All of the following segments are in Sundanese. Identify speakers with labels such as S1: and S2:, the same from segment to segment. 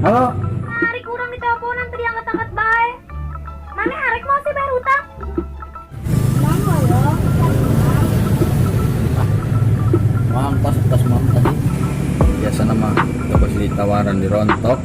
S1: Halo.
S2: Ari kurang di teleponan tadi angkat-angkat bae. Mana arek mau sih bayar hutang? Mang
S1: Mang, tas tas mam tadi. Biasa nama dapat ditawaran dirontok.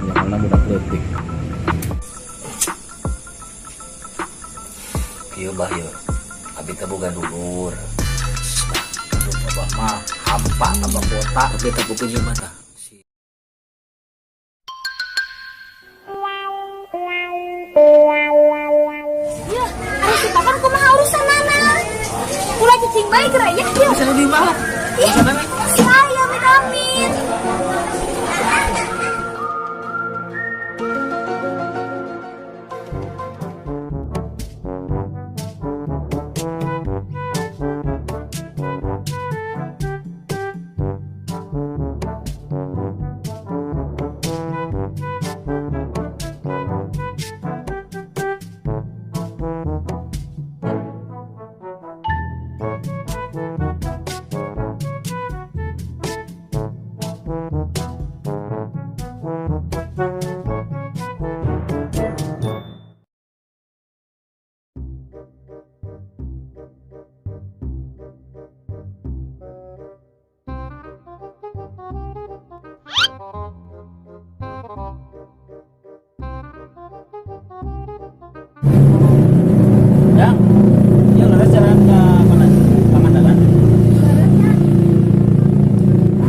S1: Ya karena budak leutik.
S3: Kieu, Bah, yeuh. Abi teh boga dulur.
S1: Aduh, abah mah hampa tambah kota.
S3: Tapi teh kuping ieu mah tah. Si
S2: Ya, ari si Papan kumaha urusanana? Ulah cicing bae geura ya. Ya.
S3: Bisa di mana?
S2: Ih, si aya amit-amit.
S1: Ya. Ya leres jalan ke mana? Pangandaran.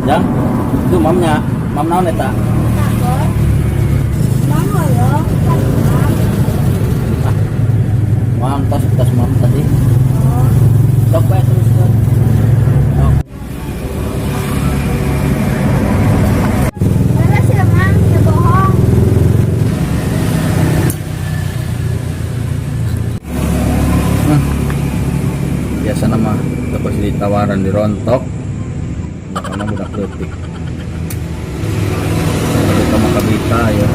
S1: Ya. Itu mamnya. Mam naon eta?
S2: Mang.
S1: Mam, tas tas mam tadi. Sok bae terus kan. Sok.
S2: Leres ya, Mang, ya bohong.
S1: Biasa nama dapat ditawaran dirontok. Ya karena budak leutik. Kita mah kabita ya.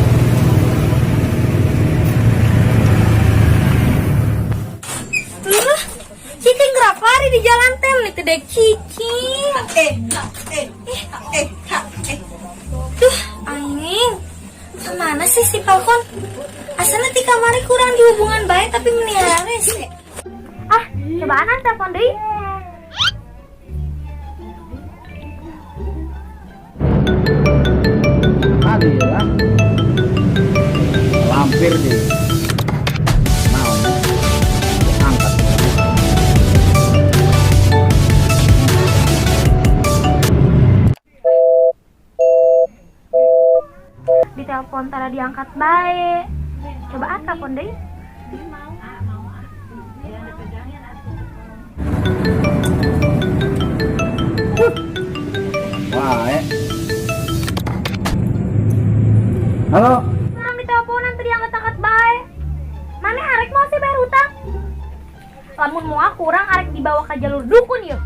S2: Cicing berapa hari di jalan teh nih teh cicing.
S4: Eh, eh, eh, ha, eh.
S2: Duh, anjing. Kemana sih si Falcon? Asalnya ti kamari kurang dihubungan baik tapi meniara sih. Ah, cobaan telepon deui.
S1: Tadi ya. Lampir di. Naon? Angkat.
S2: Di telepon tara diangkat baik. Cobaan telepon deui.
S1: Wah, eh. Halo.
S2: Kurang di teleponan tadi diangkat-angkat baik. Mana arek mau sih bayar hutang? Lamun mau kurang arek dibawa ke jalur dukun yuk.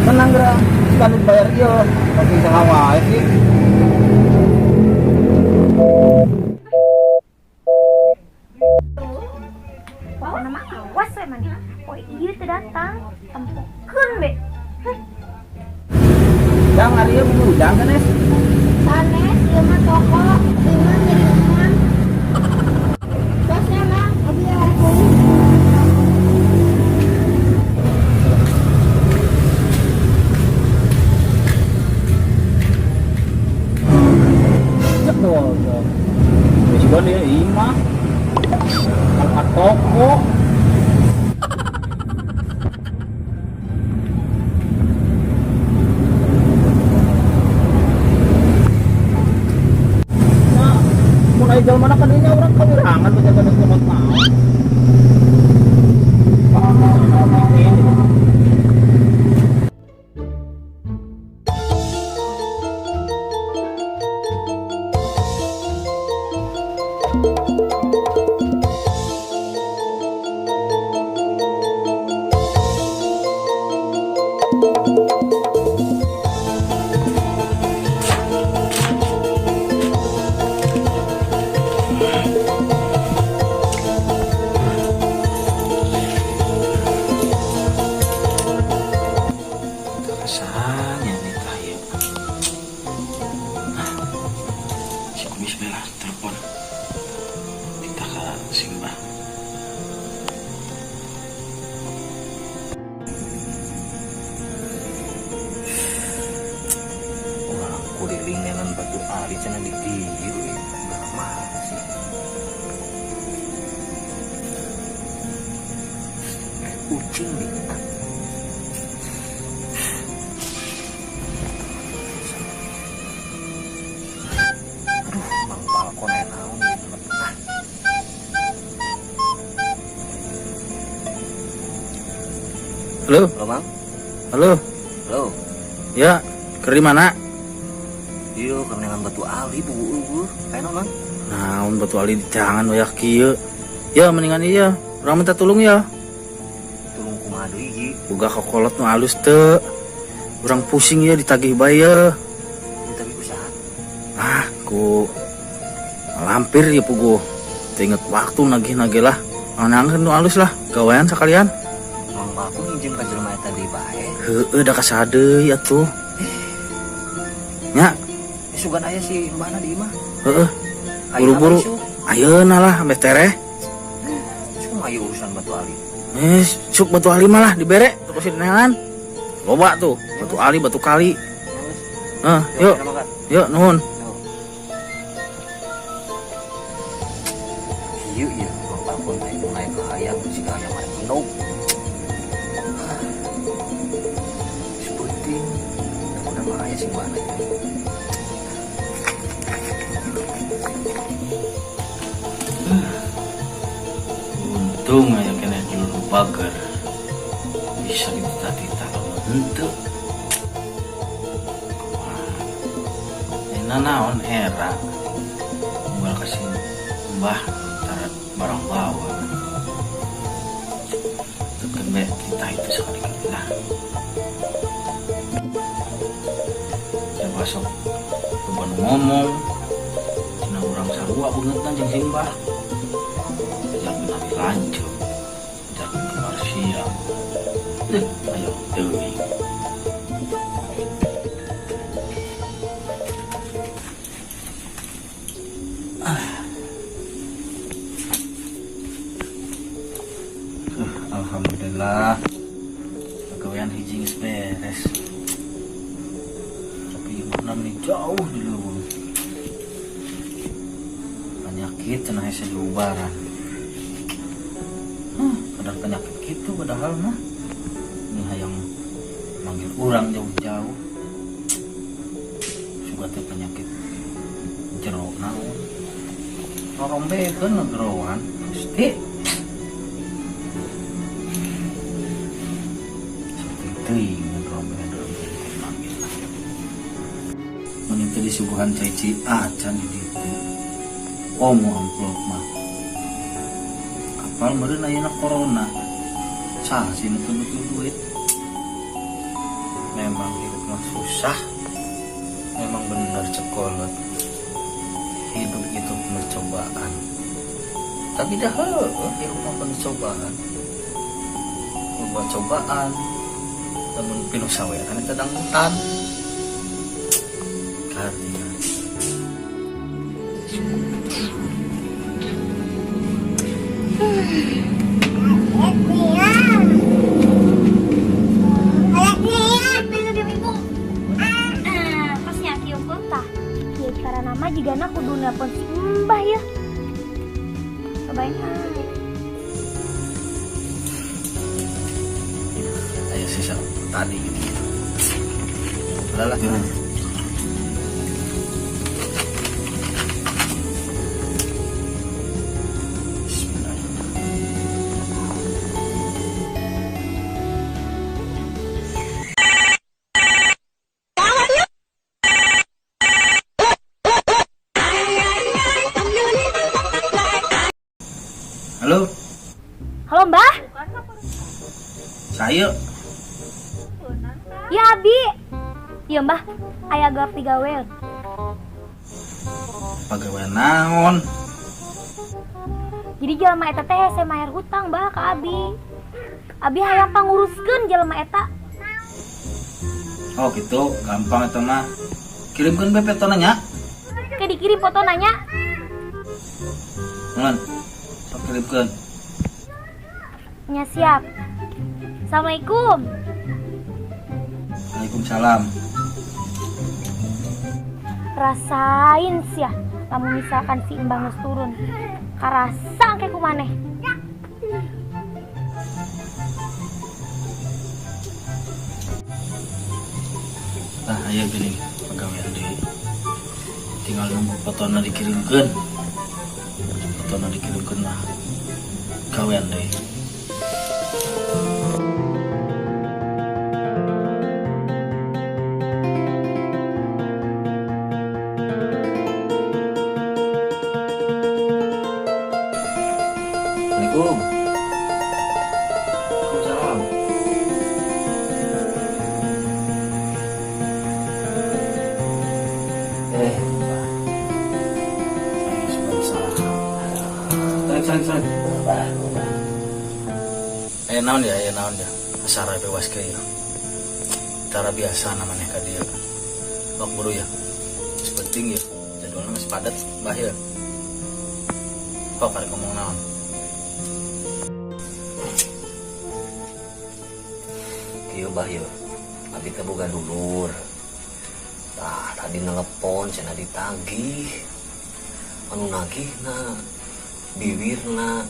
S1: Tenang geura, sekali bayar ieu. Tapi saha wae sih.
S2: Pokoknya mah awas we maneh. Oh iya teu datang, tempokeun be.
S1: Jang ari ieu ujang kan es?
S5: Sanes, ieu mah toko, ieu mah jadi emang. Tosnya, Mang, abi arek meuli.
S1: Cek tuh. Wis gon ieu imah. Tempat toko. Nah, mun aya jalma mana kadinya urang kawirangan baca tempat naon. Ini.
S3: Rasanya nih tah ieu. Ali cenah di dieu euy. Mana sih? Kucing nih. Aduh, Mang Falcon aya naon ieu mah.
S1: Halo,
S3: Halo, Mang.
S1: Halo.
S3: Halo.
S1: Ya, keur di mana?
S3: Iya, keur neangan batu ali bu eueuh. Aya naon, Mang?
S1: Naon batu ali jangan wayah kieu. Ya mendingan iya, urang minta tulung ya.
S3: Tulung kumaha deui, Ji?
S1: Boga kokolot nu alus teu. Urang pusing ya ditagih bae ya.
S3: Ditagih ku saha?
S1: Ah, ku lampir ya puguh. Teu inget waktu nagih-nagih lah. Nangan nu alus lah, gawean sakalian.
S3: Mang Falcon nginjem ka jelema eta deui bae.
S1: Heueuh da kasaha deui atuh. Nya,
S3: Sugan aya si mbahna di imah.
S1: Heueuh,
S3: Ayeuna
S1: buru-buru.
S3: mah isuk.
S1: Ayeuna lah ambeh tereh.
S3: Terus kumaha ieu urusan batu ali?
S1: Cuk batu ali mah lah dibere terus neangan. Loba tuh, batu ali, batu kali. Eh, yuk, yuk nuhun.
S3: Ieu ieu Mang Falcon teh naik ka hayang si hayang mah endog. Sepenting udah mah aya si mbahna.
S1: Untung aya keneh dulur bager. Bisa ditita-tita lamun henteu. Kumaha? Naon era. Unggal ka si mbah tara barang bawa. Tekan bae kita itu sekali-kali lah. Ya besok loba nu ngomong. Cenah urang sarua beungeutna jeung si mbah. Jangan nabi lanjut, jangan keluar siang. Deh, ayo teuing. Alhamdulillah, pegawaian hiji geus beres. Tapi imahna meni jauh di leuweung. Penyakit cenah hese diubaran. Kadang penyakit gitu padahal mah. Ini hayang manggil urang jauh-jauh. Suka teh penyakit jero naon. Rorombekeun gerowan, Gusti. Teuing rombe-rombe manggil. Mun teu disuguhan cai acan di ditu. Komo amplop mah. Apal meureun ayeuna corona. Saha sih nu teu butuh duit? Memang hidup mah susah. Memang bener cekolot. Hidup itu penuh cobaan. Tapi dah heueuh hidup mah penuh cobaan. Loba cobaan. Lamun pinuh saweran eta dangdutan. Karya.
S2: Pasnya kieu tah. Kieu cara nama jigana kudu nelpon si Mbah ya. Cobain ah.
S1: Ayo sisa tadi gitu. Udah lah. Bismillahirrahmanirrahim. Halo,
S2: Halo Mbah.
S1: Saya.
S2: Ya Abi. Iya Mbah, aya gap digawe.
S1: Pagawean naon?
S2: Jadi jelema eta teh hese mayar hutang Mbah ka Abi. Abi hayang panguruskeun jelema eta.
S1: Oh gitu, gampang eta mah. Kirimkeun bae fotona nya.
S2: Ke dikirim fotona nya.
S1: Mun. Sok kirimkeun.
S2: Nya siap. Assalamualaikum.
S1: Waalaikumsalam.
S2: Rasain sia, lamun misalkan si Imbah geus turun. Karasa engke ku maneh.
S1: Nah, aya gini pagawean deui. Tinggal nunggu fotona dikirimkeun. Fotona dikirimkeun mah gawean deui.
S3: Assalamualaikum.
S1: Waalaikumsalam.
S3: Eh,
S1: Tarik, tarik, tarik. Eh, naon ya, eh, naon ya. Asara bebas ke ya. Cara biasa namanya ka dia. Bak buru ya. Geus penting ya. Jadwalnya masih padat, bah ya. Kok karek ngomong naon?
S3: Kieu, bah, yeuh. Abi teh boga dulur. Tah, tadi nelepon cenah ditagih. Anu nagihna biwirna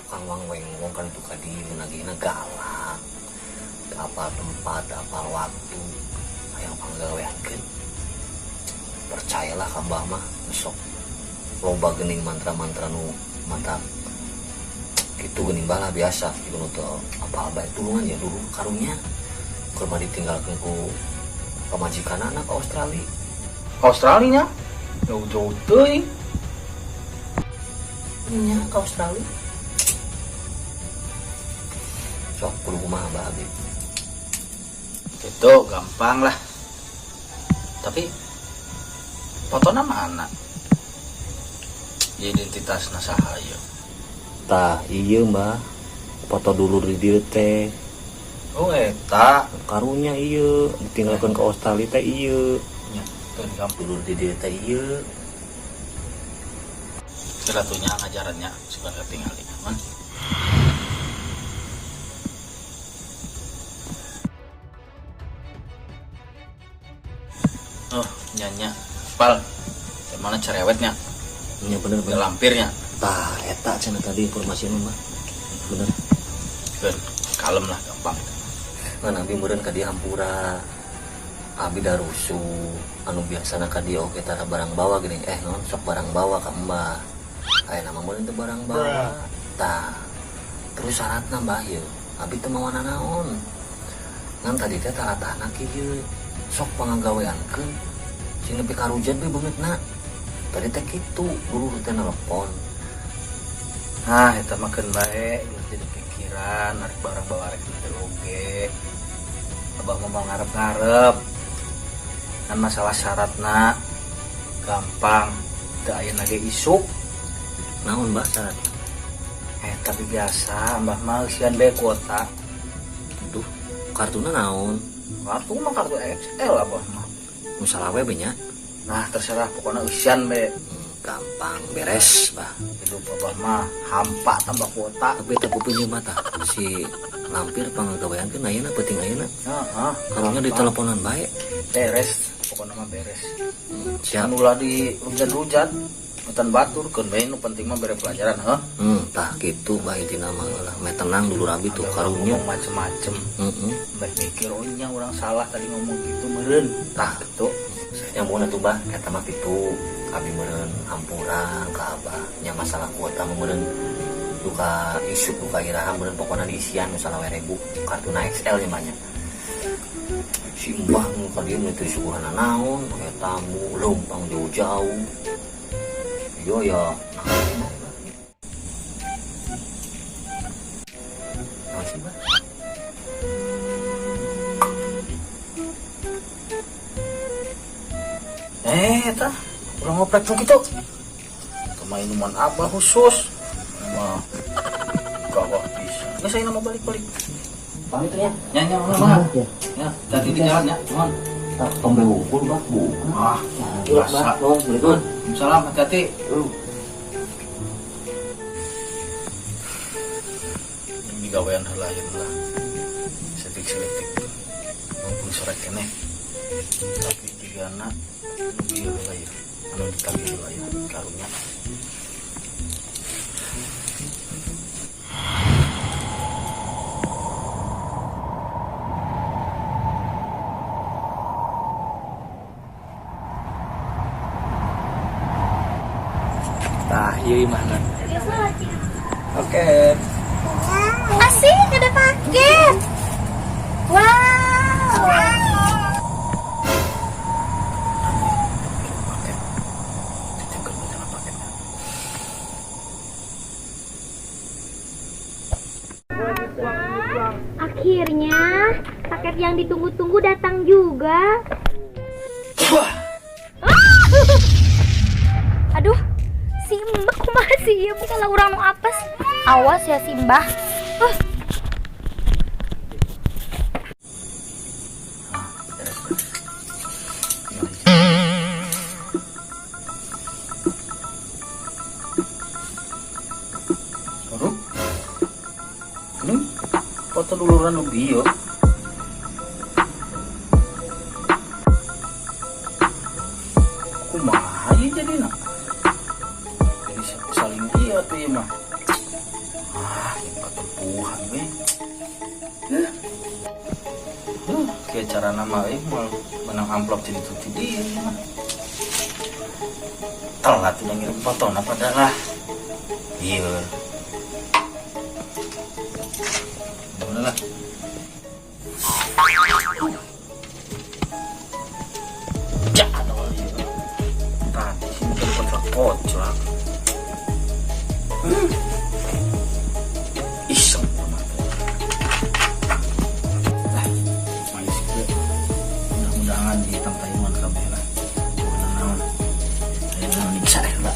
S3: tukang wang wengwong kan itu ka dieu nagihna galak. Teu apal tempat, teu apal waktu. Hayang panggaweankeun. Percayalah ka Mbah mah, besok loba geuning mantra-mantra nu mantap. Gitu geuning bah lah biasa, gitu nu teu apal bae tulungan ya dulu karunya. Keur mah ditinggalkeun ku pamajikanana ke Australia.
S1: Australia nya? Jauh-jauh teuing.
S3: Nya ke Australia. Sok kudu kumaha Bah Abi?
S1: Itu gampang lah. Tapi fotona mana? Identitas saha ieu?
S3: Tah, iya Mbah. Foto dulu di dieu teh.
S1: Oh, eta.
S3: Karunya ieu ditinggalkeun ke Australia teh ieu.
S1: Nya, teu gampang.
S3: Dulur di dieu teh ieu.
S1: Kira tuh nya ngajarannya suka ketinggalan. Man. Oh, nyanya. Pal. Mana cerewetnya?
S3: Nya bener bener.
S1: Lampirnya.
S3: Tah, eta cenah tadi informasi mah. Bener.
S1: Keun, kalem lah gampang.
S3: Ngan abi meureun ka dieu hampura. Abi da rusuh. Anu biasana ka dieu oge tara barang bawa geuning. Non sok barang bawa ka Mbah. Aya nama meureun teu barang bawa. Tah. Terus syaratna Mbah ieu. Abi teu mawa nanaon. Ngan tadi teh taratahna kieu. Sok pangagaweankeun. Sing nepi ka rujat we beungeutna. Tadi teh kitu, dulu teh nelepon.
S1: Nah, eta mah keun bae geus jadi pikiran, arek barang bawa arek teu oge. Abah mah mau ngarep-ngarep. Kan masalah syaratna gampang, teu aya ge isuk.
S3: Naon Mbah syarat?
S1: Tapi biasa, Mbah mah eusian bae kuota.
S3: Duh, kartuna naon?
S1: Kartu mah kartu XL abah mah.
S3: Nu salah we nya.
S1: Nah, terserah pokoknya eusian bae.
S3: Gampang beres, Bah.
S1: Hidup abah mah hampa tambah kuota.
S3: Tapi teu punya mata si lampir pangagawean kan ayeuna penting ayeuna.
S1: Heeh.
S3: Karunya di teleponan bae.
S1: Beres, pokoknya mah beres.
S3: Siap.
S1: Anu ulah di rujat-rujat, hutan batur keun bae nu penting mah bere pelajaran, heuh.
S3: Tah kitu bae intina mah lah. Meh tenang dulu rabi tuh
S1: Ada
S3: karunya.
S1: ngomong macem-macem.
S3: Heeh.
S1: Meh mikir oh nya urang salah tadi ngomong gitu meureun. Tah gitu.
S3: Yang mun atuh Bah, eta mah kitu. Abi meureun hampura ka Abah. Nya masalah kuota mah meureun duka isu duka iraha meureun pokona diisian misalnya we ribu kartuna XL nya banyak. Si Mbah nu ka dieu teu disuguhan naon, aya tamu leumpang jauh-jauh. Iya ya. Naon sih, Bah?
S1: Tah, urang ngoprek tuh kitu. Teu minuman abah khusus. Mah gawah bisa. Geus ayeuna mah balik-balik.
S3: Pamit ya.
S1: Nya nya mah. Ya, tadi di jalan ya, cuman
S3: Tah tombe wungkul, Bah, buka.
S1: Ah, biasa.
S3: Bah, Assalamualaikum.
S1: Salam, hati-hati. Ini gawean heula ayeuna lah. Setik-setik. Mumpung sore keneh. Tapi Sigana ieu heula ya. Anu ditagih heula ya karunya.
S6: Tah, ieu imahna. Oke.
S2: Asik, ada paket. Wow.
S1: Paket. Titipkeun kana paketnya.
S5: Akhirnya paket yang ditunggu-tunggu datang juga. Aduh, si Mbah kumaha sih ieu, kalau urang nu apes. Awas ya si Mbah.
S1: Ah, beres, beres. Tinggal isi. Aduh. Ini foto duluran nu bieu. Kumaha ieu jadina? Jadi saling ieu atuh ieu mah. Ah, ieu katempuhan we. Huh. Kayak cara nama euy moal menang amplop jadi tuh ti dieu ieu mah. Telat udah ngirim foto na padahal. Iya. Udah lah. Jadol ieu. Tadi sini kan kocak-kocak. Iseng banget. Lah, manis ge. Mudah-mudahan di tangtayungan kabeh lah. Bukan naon. Ayo naon bisa lah.